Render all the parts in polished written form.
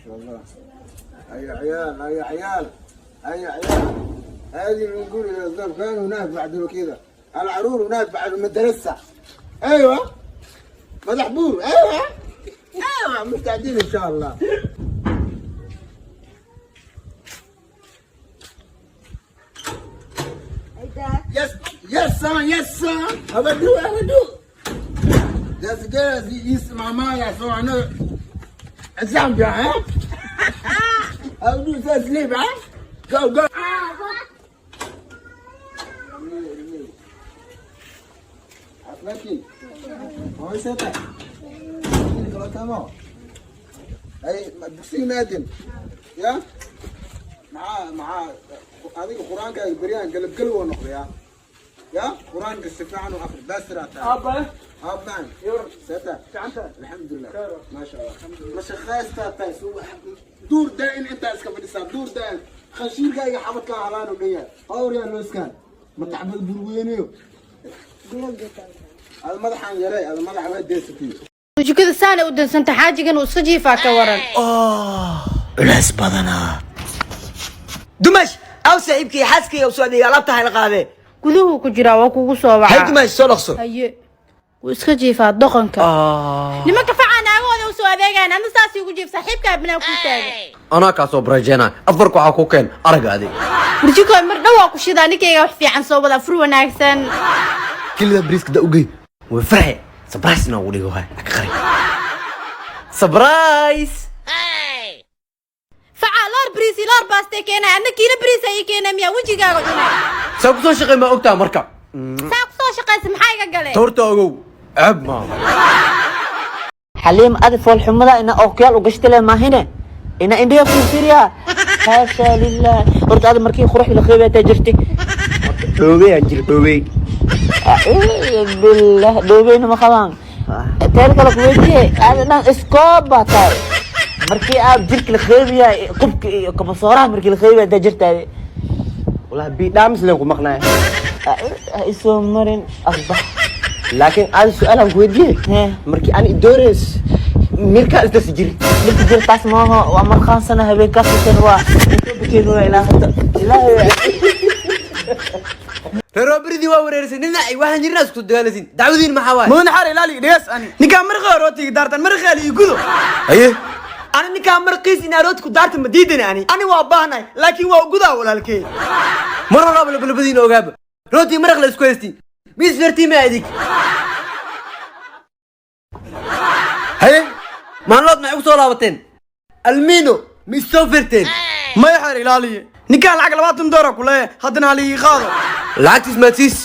شاء الله. هيا عيال، هيا عيال، هيا عيال. هذه نقول الى كان هناك بعد كذا العرور هناك بعد المدرسة. ايوه مدحبور، ايوه ايوه، مستعدين ان شاء الله. Yes, yes, son, yes, son. How about do? How about do? That's good. He's my mother, so I know. Zambia, huh? How do you say sleep, huh? Go, go. Atleti. How is it? Ay, dugsiga maadin ya maxaa adiga qur-aankaaga beryahan galabgal waa noqdayaa ya qur-aanka si fiican u akhri baasiraa tahay. Aabba. Aabban seta. Gacanta. Alxamdulilah, maasha Allah, ma shaqaystaa tahay duur daa'in intaa iska fadhisaa duur daa'in khashiirkaaga xabadkaa halaan u dhan yahay qawriyaa looskaan ma tacbad burweynayo ada madaxaan yarey ada madaxa waa deesatiyo. Jikada saana u dansanta, xaajigan uu iska jiifaa, ka waran? Culays badanaa. Dumash aw saaxiibkii xaaskayga usoo adeega alaabta hayla qaadee. Guduhu ku jiraa, waa kugu soo hay wacaa. Dumash, soo dhaqso. Haye, wuu iska jiifaa doqonka. Nimanka facaa naagahooda usoo adeegaan, adna saas igu jiif, saaxiibkaa binaa kuu taagan. Anaa kaa soo barajeena afarka waxaa ku keen aragga adig. Burjiko mar dhow waa ku shidaa, ninkayga wax fiican soo wada, fur wanaagsan. Kilida briiska da ugey way farxe, surprise inaa ugu dhigo. Hay ka qari surprise. Facaa loor bariis iyo loor baastee keenay, adna kiilo bariis ayay keenay, miyaa wejigaaga cunay? Saa kusoo shaqey ma ogtaa marka? Saa kusoo shaqaysa maxaa iga galay? Toorta ogow, ceeb maaha. Xaliim, adi foolxumada ina ookiyaal u gashtile maahine ina indhiga kuu firiya. Haasha lilah. Horta adi markii quruxda la qeybataa jirtay, dhoobey aan jira, dhoobey. Acuudu billah, dhoobeyna ma qabaan. Teeda kale kuweydiye, aadi dhan iskoob baa tahay. Markii aad jirka la qeybiya, qubka iyo kabasooraha markii la qeybiya taa jirtaadi. Wallahi bidhaamis leen ku maqnaaya. Ha isoo marin asbax. Laakiin aadi su-aal aan ku weydiiye. Hee. Markii ani doores mirkaa isdasi jiri. Marka jirtaas maaho, waa marqaansana habeenkaas kan waa intoo ilaa hadda ilaahay. Reeroobiridii waa wareerisay ninaci, waxaan jirnaa isku dagaalaysin, dacwadiin maxaa waay? Mudan xaar ilaali dhigas, ani ninkaa marqii rootiga daartan marqii ali gudo. Haye. Ani ninkaa marqiis in arooti ku daarta ma diidani, ani waa baahnay, laakiin waa gudaa walaalkey. Mar horaaba labalabadiina ogaaba, rootii maraq la isku haystiin miis fertii ma adig. Haye, maalmood maxay ku soo laabateen almiino ma is soo ferteen? Maya xaar ilaaliye, ninkaan lacag 20 doora ku leeyahay, haddana halii qaado. Lacagtiis maadsiis.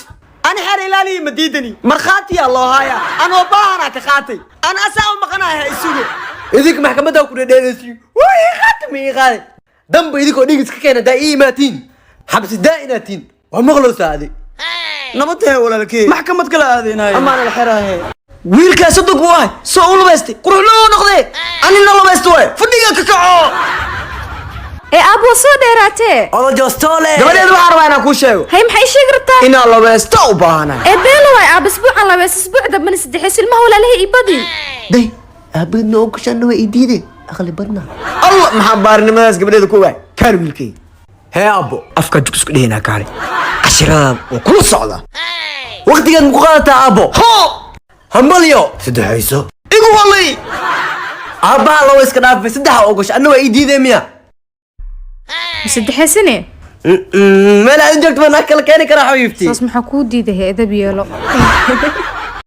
Ani xaar ilaaliye ma diidani, markhaatiyaa loo haaya, anoo baahanaa ka qaatay, ani asaa u maqanahay, ha isugo. Idinka maxkamaddaa ku dhedheelaysiin, waa ii qaata ma ii qaaday danba, idinkoo dhiig iska keena daa ii imaatiin, xabsi daa inaatiin waa maqlowsaa adi. Nabadtahe walaalkey, maxkamad kala aadaynayo Amaana la xiraahe. Wiilkaa sodog buu ahay, soo u lubaystay, quruxloo noqdee, anina lubaysta waay, fadhiga ka kaco. Ee aab, waa soo dheeraatee. Olojostole. Gabadheed, waxaan rabaa inaan kuu sheego. Hay, maxay sheegi rabtaa? Inaan lubaysto u baahanahay. Ee beelo waay aab, isbuucan labeys, isbuuc dambana saddexeys, ilmaha walaalaha ii badi. Day aabaheedna oo gashaana waa ii diide, aqli badna. Allah, maxaa baarinimadaas gabadheeda ku ogaay? Kaal wiilkay. Hee abbo. Afkaa jug isku dhehinaa, kaale, cashiradaada waa kula socdaa. Waqtigeed maku qaadataa aabbo? Ho. Hambalyo, saddexayso. Igu walay. Aabbaha laba iska dhaafay, saddexa oo gasho, anna waa ii diidee miya? Saddexeysane. Meel aad u joogto baa naag kala keeni karaa, xabiibti. Saas maxaa kuu diiday? He, edab yeelo.